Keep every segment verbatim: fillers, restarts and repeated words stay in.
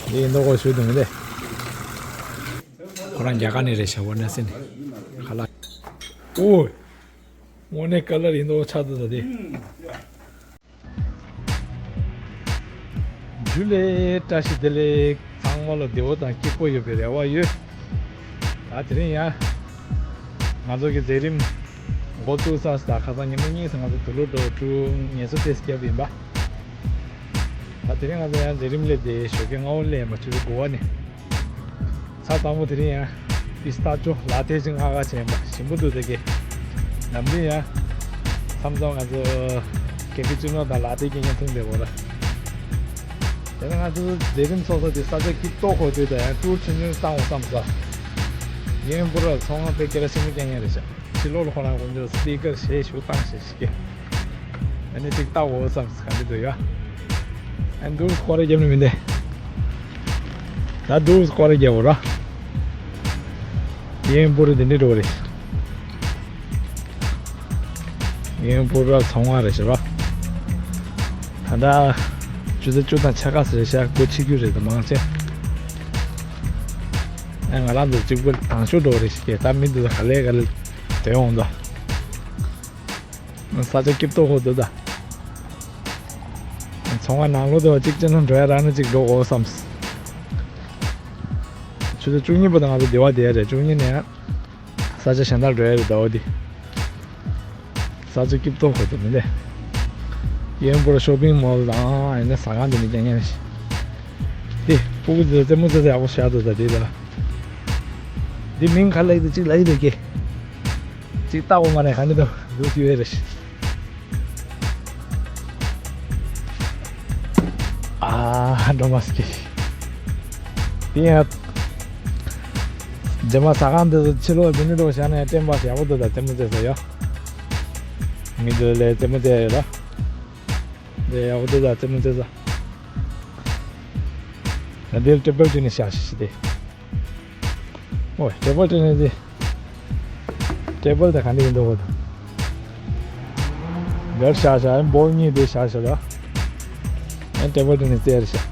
འདི་ཡིན་མདོག་ཁོ་ཞུ་དུ་མི་འདི། ཁོ་རང་རྒྱ་གར་ནས་རེད་ཤག་ཝ་ར་ཎ་སི་ནས། ཁ་ལག་ཨོ། དངོས་གནས་ཀ་ལར་ཡིན་མདོག་ཆགས་འདུག་ད་དེ། ཇུ་ལེ། བཀྲ་ཤིས་བདེ་ལེགས། ཚང་མ་ལ་བདེ་པོ་དང་སྐྱིད་པོ་ཡོད་པའི་རེ་བ་ཡོད། ད་དེ་རིང་ཡང་ང་ཚོ་གི་མཛད་རིམ་འགོ་བཙུགས་ཚར་སོང་། ད་ཁ་སང་ཉིན་མོ་གཉིས་སུ་ང་ཚོ་དུ་ལུ་འགྲོ་ཀྲུའུ་ངལ་གསོ་ཏོག་ཙམ་བརྒྱབ་ཡིན་པ། ད་དེ་རིང་ང་ཚོ་ཡང་མཛད་རིམ་སླེབས་ཏེ་ཞོགས་ཀས་སྔ་པོ་སླེབས་པ། ཆུ་ཚོད་དགུ་པ་ནས། ཆ་ཚང་པོ་དེ་རིང་ཡང་པི་སི་ཏ་ཅོ་ལ་ཏེ་ཅིག་མངགས་ག་བྱས་པ། ཞིམ་པོ་འདུག་ད་གི། ནམ་རྒྱུན་ཡང་མཚམས་མཚམས་ང་ཚོ་ཀེ་ཕེ་ཅི་ནོ་དང་ལ་ཏེ་སྐྱེལ་མཁན་མཐོང་བསྡད་ཡོད་ར། དེ་ནས་ང་ཚོ་མཛད་རིམ་ཚོགས་ས་དེ་ས་ཆ་སྐྱིད་ཏོག་ཁོ་དེ་དང་ཡང་ཀྲུའུ་ཆུང་ཆུང་བཏང་འོང་བསམ་ས། ཡིན་པོ་ར་ཚོང་ཁང་དཔེ་སྐྱེལ་ར་ཆེན་པོ་རྒྱག་མཁན་རེད་ཤག་ཕྱི་ལོགས་ལ་ཁོ་རང་དགོང་ཇོ་སི་པི་ཀར་ཞེས་ཞུ་བཏང་ཞེས་ཤིག་ཨ་ནི་ཅིག་ལྟ་འོ་བསམ་ག་འདི་འདུག་ཡ། ཨ་འདུག་སྐོར་ར་རྒྱབ་ནི་མིན་ཏེ། ད་འདུག་སྐོར་ར་རྒྱབ་འོ་ར། ཡིན་པོ་ར་འདི་འདྲ་འགྲོ་རེད། ཡིན་པོ་ར་ཚོང་བ་རེད་ཤག་ར། ད་ལྟ་ཆུ་ཚོད་བཅུ་དང་ཕྱེད་ཀ་ཟེར་ཤག་སྒོ་ཕྱེ་རྒྱུ་རེད་ད་མང་ཆེ། ཨ་ང་རང་ཚོ་གཅིག་པུ་དང་ཤོས་འགྲོ་རེད་ཤག་ད་མི་འདི་ཚོ་ག་ལེ་ག་ལེ་དེ་འོང་ད། ས་ཆ་སྐྱིད་ཏོག་ཁོ་འདུག་ད། ཚོང་བ་ནང་ལོགས་དུ་གཅིག་ཅན་འགྲོ་ཡ་རག་ན་གཅིག་འགྲོ་དགོས་བསམས། ཆུ་ཚོད་བཅུ་གཉིས་པོ་དང་ང་ཚོ་སྡེ་བ་བསྡད་ཡ་རེད། བཅུ་གཉིས་ནས་ས་ཆ་གཞན་དག་འགྲོ་ཡ་རེད་ཟླ་བ་འདི། ས་ཆ་སྐྱིད་ཏོག་ཁོ་འདུག་མི་འདི། ཡིན་པོ་ར་ཤོ་པིང་མོལ་དང་ཡིན་ན་ཟ་ཁང་འདི་ནས་རྒྱག་མཁན་རེད། འདི་སྤུ་གུ་ཚོས་རྩེད་མོ་རྩེ་ས་ཡག་པོ་ཤར་འདུག་ད་འདི་ལ། འདི་མིང་ག་ལབ་ཀྱི་འདུག་གཅིག་ལབ་ཀྱི་འདུག་གི། ཅིག་ལྟ་འོ་མ་རེད་ག་ནི་དུ་ལུག་ཡོད་རེད། ཨ་འགྲོ་མ་སྐྱིད། དེ་ཡང་རྗེས་མ་ཟ་ཁང་འདི་ཚོ་ཕྱི་ལོགས་མི་ནི་འགྲོ་བྱ་ནས་བསྟན་པ་ཡག་པོ་འདུག་ད་རྩེད་མོ་རྩེ་ས་ཡོད། མི་འདི་ལས་རྩེད་མོ་རྩེ་ཡོད་ལ། འདི་ཡག་པོ་འདུག་ད་རྩེད་མོ་རྩེ་ས། ང་འདིར་ཊེ་བལ་ཊེ་ནི་སི་བཞག་ཤི་ཤི་དེ། ཨོ་ཊེ་བལ་ཊེ་ནི་སི་དེ། ཊེ་བལ་དེ་ག་འདྲ་ཡིན་འདུག་གོ། འདིར་བཞག་བཞག་ཨེ་བོལ་གཉིས་དེ་བཞག་བཞག་ལ། ཨེ་ཊེ་བལ་ཊེ་ནི་སི་རྩེ་རེ་བཞག་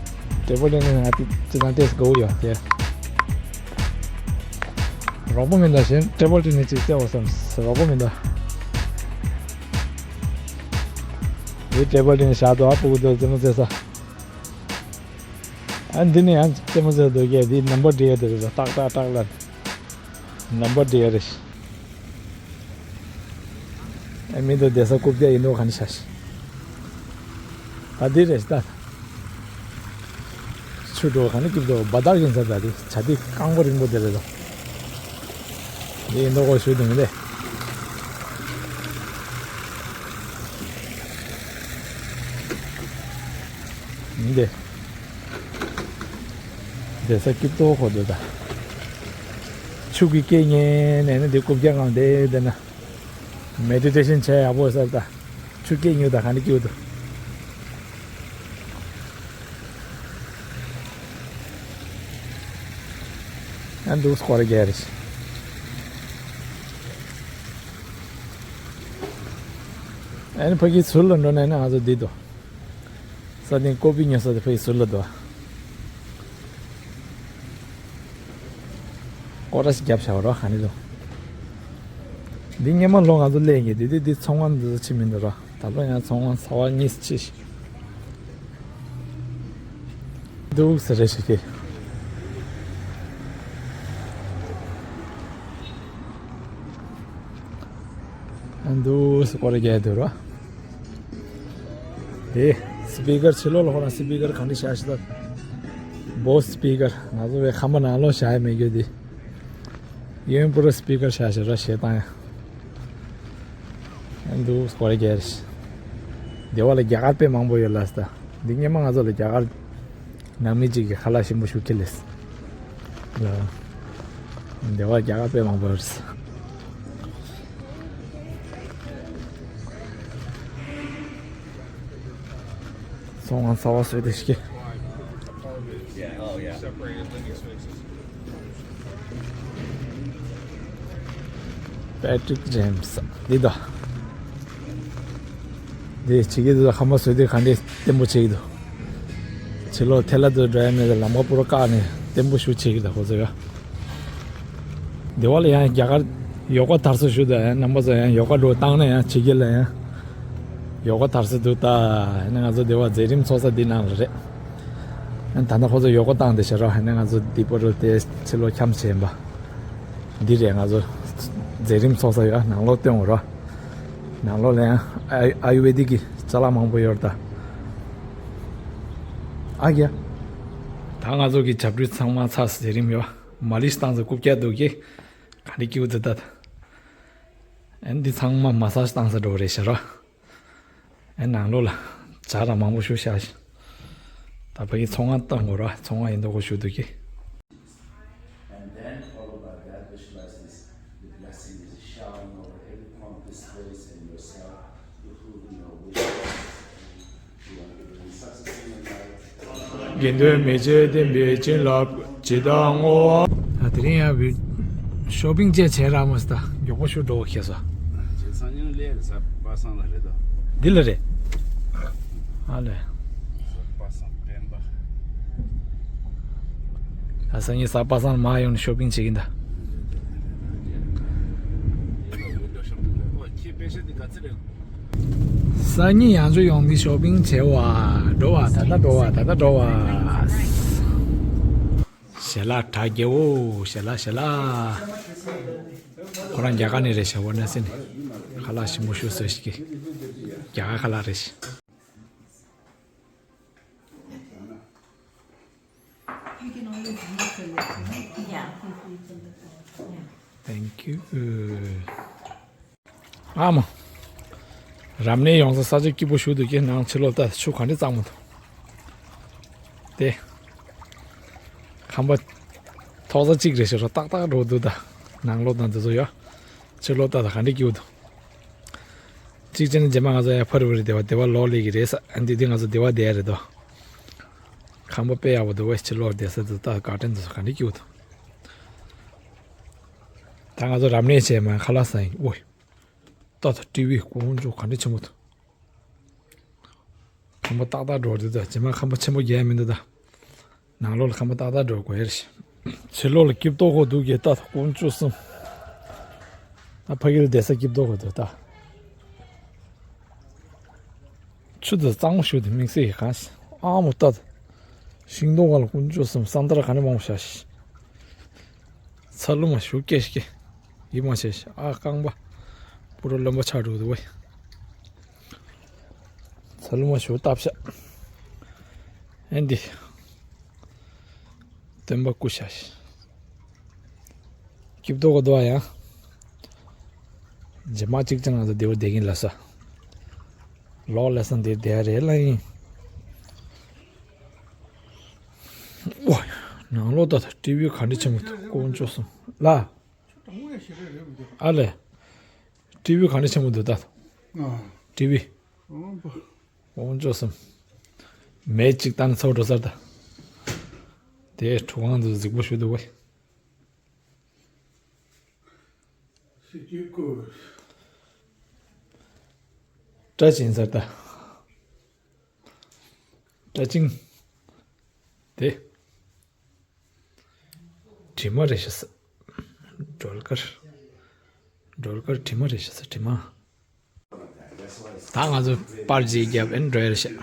ཊེ་བལ་ཊེ་ནི་སི་ང་དེ་ཅི་དང་ཏེས་གོ་ཡོད་དེ། རོགས་པོ་མི་འདུག་བཞིན་ཊེ་བལ་ཊེ་ནི་སི་རྩེ་འོ་བསམ་རོགས་པོ་མི་འདུག་དེ་ཊེ་བལ་ཊེ་ནི་སི་བཞག་འདུག་ཨ་སྤུ་གུ་དེ་རྩེད་མོ་རྩེ་ས། ཨ་འདི་ནི་ཡང་རྩེད་མོ་རྩེ་འདུག་གས་འདི་ནམ་བར་འདྲི་ཡ་དེ་རེད་ལ་ཏག་ཏག་ཏག་ལ། ནམ་བར་འདྲི་ཡ་རེད། ཨ་མི་འདུག་བསྡད་ས་རྐུབ་བཀྱག་ཡིན་འདུག་ག་ནི་ཤ་ཤི། ད་འདི་རེད་ད། ཆུ་འགྲོ་ག་ནི་སྐྱིད་འདུག་བ་དག་ཡིན་ས་ད་དེ་བྱ་དེ་རྐང་པ་རིང་པོ་དེ་རེད་ལ། འདི་ཡིན་འདུག་གོ་ཞུ་འདུག་མི་རེད། འདི། བསྡད་ས་སྐྱིད་པོ་ཁོ་འདུག་ད། ཆུ་གི་སྐད་ཉན་ནས་ནི་འདི་རྐུབ་བཀྱག་ངང་བསྡད་བསྡད་ན། མེ་ཌི་ཊེ་ཤན་བྱས་ཡག་པོ་ཟེར་ད། ཆུ་སྐད་ཉོས་ད་ག་འདྲ་སྐྱིད་འདུག་ཨ་འདུག་སྐོར་རྒྱག་རེད། ཨ་ནི་ཕ་གི་ཟུར་ལ་འགྲོ་ནས་ནི་ང་ཚོ་འདི་འདུག་ས་སྟེང་ཀོ་པི་ཉོ་ས་དེ་ཕ་གི་ཟུར་ལ་འདུག་སྐོར་ར་ཞིག་བརྒྱབ་བཞག་རོགས་ག་ནས་འདུག་འདི་སྔོན་མ་ལོ་ང་ཚོ་སླེབས་ཀྱི་འདི་འདི་འདི་ཚོང་ཁང་འདི་ཚོ་ཕྱི་མི་འདུག་ར། ད་ལོ་ཡང་ཚོང་ཁང་ཚ་བ་གཉིས་ཕྱི་ཞིག་འདུག་ཟེར་རེ་ཞིག་གི། འདུག་སྐོར་རྒྱག་འདུག་ར། དེ་སི་པི་ཀར་ཕྱི་ལོགས་ལ་ཧོ་རང་སི་པི་ཀར་གང་འདྲ་བཞག་ཤི་ད། བོ་སི་སི་པི་ཀར་ང་ཚོ་བའི་ཁང་པ་ནང་ལོགས་བཞག་ཡ་མེད་རྒྱུ་དེ། ཡོན་པུ་ར་སི་པི་ཀར་བཞག་ཤི་ར་ཞེ་བཏང་ཡ། འདུག་སྐོར་རྒྱག་རེད། སྡེ་བ་ལ་རྒྱ་གར་དཔེ་མང་པོ་ཡོད་ལ་ས། འདི་སྔོན་མ་ང་ཚོ་ལ་རྒྱ་གར་ནང་མི་གཅིག་གིས་ཁ་ལག་ཞིམ་པོ་ཞིག་ཁྱེར་ལས། ལ། སྡེ་བ་རྒྱ་གར་དཔེ་མང་པོ་ཡོད་རེད། ཚོང་ཁང་ཚ་བ་བཟོས་ཏེ་ཤི། པེ་ཊི་རིག་ཇེམ་སི་འདི་དང་། འདི་བྱེད་ཀྱི་འདུག་ཁ་མ་བཟོས་ཏེ་ག་འདྲས་བརྟན་པོ་བྱེད་ཀྱི་འདུག་ཕྱི་ལོགས་ཐལ་ལ་དུ་འགྲོ་ཡ་མེད་ལ་ལམ་ཁ་པུ་ར་བཀག་ནས་བརྟན་པོ་ཞུ་བྱེད་ཀྱི་ད་ཁོ་ཚོ་ཡ། དེ་བ་ལ་ཡང་རྒྱ་གར་ཡོ་ག་དར་སོ་ཞུ་ད་ཡང་རྣམ་པ་ཚོ་ཡང་ཡོ་ག་འགྲོ་བཏང་ན་ཡང་བྱེད་ཀྱི་ལ་ཡང་ཡོ་ག་དར་སོ་འདུག་ད། ཡང་ན་ང་ཚོ་དེ་བ་མཛད་རིམ་ཚོགས་ས་འདི་ནང་ལ་རེད། ཡང་ད་ལྟ་ཁོ་ཚོ་ཡོ་ག་བཏང་དེ་ཤ་རོ་ཡང་ན་ང་ཚོ་འདི་པོ་རུ་དེ་ཕྱི་ལོགས་འཁྱམས་བྱས་ཡིན་པ། འདི་རེད་ང་ཚོ་མཛད་རིམ་ཚོགས་ས་ཡོད་ནང་ལོགས་སྟོན་འོ་རོ། ནང་ལོགས་ལ་ཡང་ཨ་ཨ་ཡུ་ཝེ་དིག་གི་ཅ་ལག་མང་པོ་ཡོད་རེད་ད། ཨ་ཡ། ད་ང་ཚོ་གི་བྱ་སྤྲུལ་ཚང་མ་ཚར་ཟེར་རིམ་ཡོད། མ་ལིཤ་བཏང་ས་རྐུབ་བཀྱག་འདུག་གི། ག་འདི་སྐྱིའུ་ཙི་ད། ཨན་འདི་ཚང་མ་མ་སཱ་ཇི་བཏང་ས་འགྲོ་རེད་ཤ་ར། ཨན་ནང་ལོགས་ལ་ཇ་ར་མང་པོ་ཞུ་ཤ་ཤ། ད་ཕ་གི་ཚོང་ང་བཏང་དགོས་ར་ཚོང་ང་ཡིན་མདོག་གོ་ཞུ་འདུག་གི། And then followed by that, visualize this. The blessing is showering over everyone, this place and yourself, including your wishes. You want to be successful in life. དགེ་འདུན་མི་བྱེད་བསྟན་པའི་བྱིན་རླབས་ཇི་ལྟར་བསྔོ་བ། ད་དེ་རིང་ཡང་བི་ཤོ་པིང་བཅས་བྱས་རག་མ་སི་ད་མགྱོགས་པོ་ཤོ་འགྲོ་ཁེ་ས། ཇེ་སང་ཉིན་ལས་རེད་ས་པ་སང་ལ་རེད་ད། འདི་ལ་རེད། ཨ་ལས། ས་པ་སང་བསྟན་པ། ཨ་སང་ཉིན་ས་པ་སང་མ་ཡོང་ནས་ཤོ་པིང་བྱེད་ཀྱིན་ད། ཁྱེད་པེ་ཤ་འདི་ག་ཚི་རེད། སང་ཉིན་ཡང་ཆོ་ཡོང་གི་ཤོ་པིང་བྱེད་བ། འགྲོ་བ་ད་ལྟ་འགྲོ་བ་ད་ལྟ་འགྲོ་བ། ཞལ་ལག་གྲ་རྒྱས་བོ་ཞལ་ལག་ཞལ་ལག་ཁོ་རང་རྒྱ་གར་ནས་རེད་ཤག་ཝ་ར་ཎ་སི་ནས་ཁ་ལག་ཞིམ་པོ་ཞུ་ཟེར་ཞིག་གི་རྒྱ་གར་ཁ་ལག་རེད་ཤག You can always use the lid, you know? Yeah. Thank you. ཨ་མ། རབ་གནས་ཡོང་ས་ས་ཆ་སྐྱིད་པོ་ཞུ་འདུག་ཀྱི་ནང་ཕྱི་ལོགས་ལྟ་ཆུ་ག་འདྲ་གཙང་མོ་འདུག་དེ། ཁང་པ། ཐོག་ས་གཅིག་རེད་ཤག་རོ་ཏག་ཏག་འགྲོ་འདུག་ད། ནང་ལོགས་དང་དེ་ཚོ་ཡོད། ཕྱི་ལོགས་ལྟ་ད་ག་འདྲ་སྐྱིད་པོ་འདུག་གཅིག་བྱས་ན་རྗེས་མ་ང་ཚོ་ཡ་ཕར་བར་སྡེ་བ་སྡེ་བ་ལོག་ལས་ཀྱི་རེད་ས་ཨ་འདི་འདི་ང་ཚོ་སྡེ་བ་བསྡད་རེད་དོ། ཁང་པ་དཔེ་ཡག་པོ་འདུག་བས་ཕྱི་ལོགས་བསྡད་ས་འདི་ལྟ་དགའ་དྲན་འདུག་ས་ག་འདྲ་སྐྱིད་པོ་འདུག་ད་ང་ཚོ་རབ་གནས་བྱས་མ་ཁ་ལག་ཟ་ཡིན་ཨོ། ཏོ་ཏོ་ཊི་ཝི་ཀོང་ཅོ་ག་འདྲ་ཆེན་པོ་འདུག་ཁང་པ་ཏག་ཏག་འགྲོ་འདུག་ད་རྗེས་མ་ཁང་པ་ཆེན་པོ་རྒྱག་ཡ་མི་འདུག་ད། ནང་ལོགས་ལ་ཁང་པ་ཏག་ཏག་འགྲོ་དགོས་ཡ་རེད། ཕྱི་ལོགས་ལ་སྐྱིབས་ཏོ་ཁོ་འདུག་གས་ད་ཀོང་ཅོ་གསུམ། ད་ཕ་གིར་བསྡད་ས་སྐྱིབས་ཏོ་ཁོ་འདུག་ད། ཆུ་དེ་གཙང་མོ་ཞུ་དེ་དམིགས་བསལ་གྱི་གང་ཞིག་ཨ་མོ་ལྟ། ཤིང་སྡོང་ག་ལ་ཀུན་སྤྱོད་གསུམ་ས་མཐར་ག་ནས་མང་པོ་བཞག་ཤིག་ཚ་ལུ་མ་ཞུ་སྐད་ཤིག་ཡིད་མ་ཆེས་ཤིག་ཨ་རྐང་པ། པུ་རོ་རློན་པ་ཆགས་འགྲོ་འདུག་བས། ཚ་ལུ་མ་ཞུ་བཏབ་ཤག་ཨེ་འདི། སྟོན་པ་སྐུ་ཤ་ཤིག་སྐྱིབས་ཏོ་ག་དོ་ཡང་། རྗེས་མ་གཅིག་ཅང་ང་ཚོ་བདེ་བོ་བསྡད་ཀྱིན་ལ་ས། ལོག་ལ་ས་འདིར་བསྡད་རེད་ལ་ཡིན། ཨོ། ནང་ལོག་ད་ལྟ་ཊི་ཝི་ག་འདྲ་ཆེན་པོ་འདུག་ཀོང་ཅོ་གསུམ་ལ། ཨ་ལས། ཊི་ཝི་ག་འདྲ་ཆེན་པོ་འདུག་ད། ཊི་ཝི། ཀོང་ཅོ་གསུམ། མེ་གཅིག་བཏང་ན་ཚ་བོ་འགྲོ་ས་རེད་ད། དེ་ཁྲོ་ཁང་དུ་གཟིགས་པོ་ཞུ་འདུག་བས། སྲིད་ཀྱི་སྐུ། སྐྲ་ཅིང་ཟེར་ད། སྐྲ་ཅིང་། དེ། དྲི་མ་རེད་ཤག་ས། སྒྲོལ་དཀར། སྒྲོལ་དཀར་དྲི་མ་རེད་ཤག་ས་དྲི་མ། ད་ང་ཚོ་པར་ཅིག་བརྒྱབ་ཨེ་འགྲོ་ཡ་རེད་ཤག་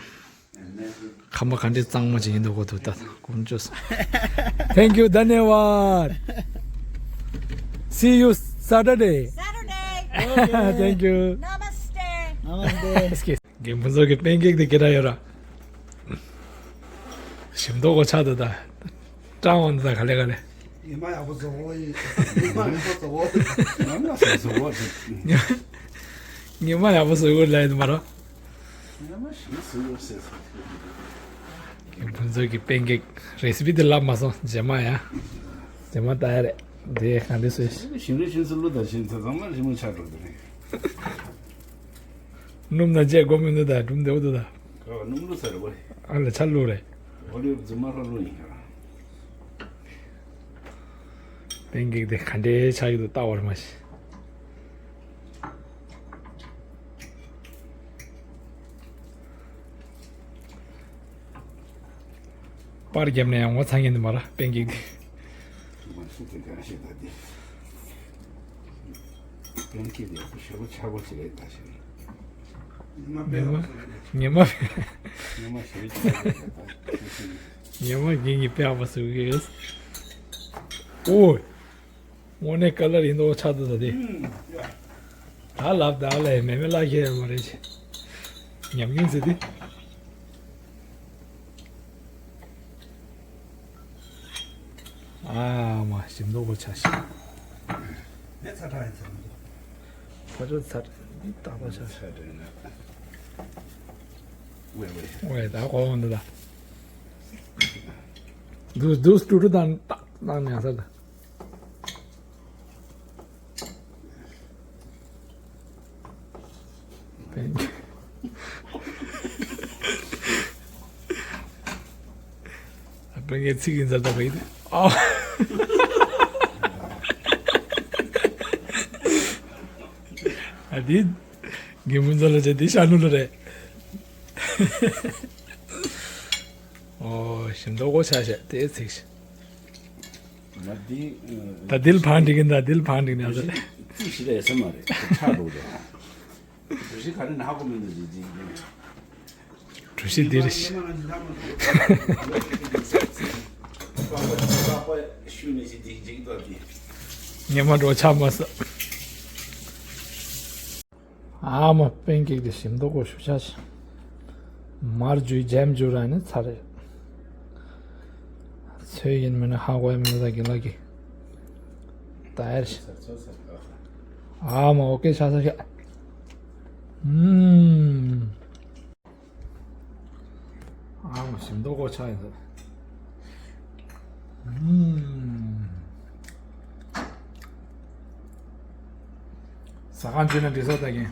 ཁང་པ་ག་འདྲའི་གཙང་མ་ཅིག་ཡིན་འདུག་གོ་འདུག་ད་ཀོང་ཅོ་སོང་། Thank you, धन्यवाद। See you Saturday। Saturday। Thank you। Namaste। Namaste। རྒན་ཕུན་ཚོགས་ཀྱི་པན་ཀེག་དེ་སྐད་གྲགས་ཡོད་ར། ཞིམ་མདོག་གོ་ཆགས་འདུག་ད། སྐྲངས་འོང་འདུག་ད་ག་ལེ་ག་ལེ། ཉི་མ་ཡག་པོ་བཟོ་གོ་ཡིན། ཉི་མ་ཡག་པོ་བཟོ་གོ། ཉི་མ་ཡག་པོ་བཟོ་གོ་ལ་ཡིན་མ་རོ། ཉི་མ་ཞིག་བཟོ་གོ་ཟེར་སོང་། རྒན་ཕུན་ཚོགས་ཀྱི་པན་ཀེག་རེ་སི་པི་དེ་ལབ་མ་སོང་རྗེས་མ་ཡ། རྗེས་མ་ལྟ་ཡ་རེད། དེ་ག་འདྲ་བཟོས། ཞིམ་རེ་ཞིམ་སུ་ལུ་ད་ཞིམ་ཚ་ཚང་མ་ཞིམ་མོ་ཆགས་འགྲོ་དེ་རེད། སྣུམ་དང་བཅས་སྒོ་མི་འདུག་ད་སྒྲུང་བདེ་བོ་འདུག་ད། ཨ་ལ་ཆ་ལུག་རེད། ཨོ་ལེ་བཟི་མ་ལྷ་ལུག་ཡིན་ཁྱོད་རང་། པན་ཀེག་དེ་ག་འདྲའི་ཆགས་ཀྱི་འདུག་ལྟ་བར་མ་ཤེས། པར་བརྒྱབ་ནས་ཡང་ངོ་ཚ་མཁན་དེ་མ་རེད། པན་ཀེག་དེ། ང་ཤི་དེ་ག་ཞིག་ད་དེ། པན་ཀེག་དེ་ཞེ་པོ་ཆག་པོ་ཞིག་རེད་ད་ཞིག་ཉི་མ། ཉི་མ། ཉི་མ་ཞེ་པོ་ཆག་པོ་ཞིག་རེད་ད། ཉི་མ་གིན་གྱི་པེ་ཨ་པ་སུ་གི་ཨོ། དངོས་གནས་ཀ་ལར་ཡིན་མདོག་ཆགས་འདུག་ད་དེ། ད་ལབ་ད་ལས་མེ་མེ་ལ་ཁྱེད་ཡོད་མ་རེད་ཅེ། ཉམས་མྱོང་ཟེར་དེ། ཨ་མ་ཞིམ་མདོག་པོ་ཆགས་ཤིག་ནས་ཚ་དྲག་ཡིན་ཚ་མི་འདུག་ཕ་ཆོ་ཚ་འདི་ཏག་ཏག་ཆགས་ཤིག་ཝེ་ཝེ། ཝེ་ད་གོ་འོང་འདུག་ད། འདུག་འདུག་ཏུ་ཏུ་དང་ཏག་ཏག་ཉག་ས་ད། པེན་ཀེག་ཚིག་ཡིན་ཟེར་ད་ག་ཡིན། ཨ། ཨ་དེ། རྒན་མོ་ཚོ་ལ་བྱས་དེ་ཤ་ནུ་ལ་རེད། ཨོ་ཞིམ་མདོག་གོ་ཆ་བྱས་དེ་ཚིག་ཤི། ང་འདི། ད་དིལ་ཕང་འགྲིག་གིན་ད་དིལ་ཕང་འགྲིག་ནས་ཟེར། ཙིག་ཞིག་ལས་སེམས་མ་རེད་ཁྲག་འགྲོ་འགྲོ། གྲུ་བཞི་ག་རེ་ནག་པོ་མི་འདུག་ཅིག་ཅིག་ཅིག་གྲུ་བཞི་འདི་རེད་ཤི། ཉི་མ་འགྲོ་ཆ་མ་ས། ཨ་མ་པེན་ཀེག་དེ་ཞིམ་མདོག་གོ་ཞུ་ཆ་ཤི། མར་འཇུ་ཇེམ་འཇུ་ར་ནི་ཚ་རེད། ཚོད་ཡིན་མིན་ཧ་གོ་ཡ་མིན་ད་གིན་ལ་གི། ད་ཡར་ཤི། ཨ་མ་ཨོ་ཀེ་ཆ་ས་ཤི། ཨུམ། ཨ་མ་ཞིམ་མདོག་གོ་ཆ་ཡིན་ད། ཨུམ། ཟ་ཁང་བྱོས་ན་འགྲིག་ས་ད་གིན།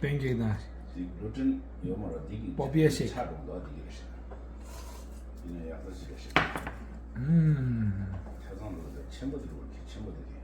པེན་ཀེག་དང་། འདི་གླུ་ཊིན་ཡོད་མ་རེད་འདི་གི་པོ་པི་ཡ་ཤེག་ཆག་འགྲོ་འདུག་འདི་གི་རེད་ཤག་ཡིན་ན་ཡག་པོ་ཞིག་རེད་ཤག་ཨུམ། ཆ་ཚང་འགྲོ་འདུག་ཆེན་པོ་འདི་རུ་གི་ཆེན་པོ་འདི་གི།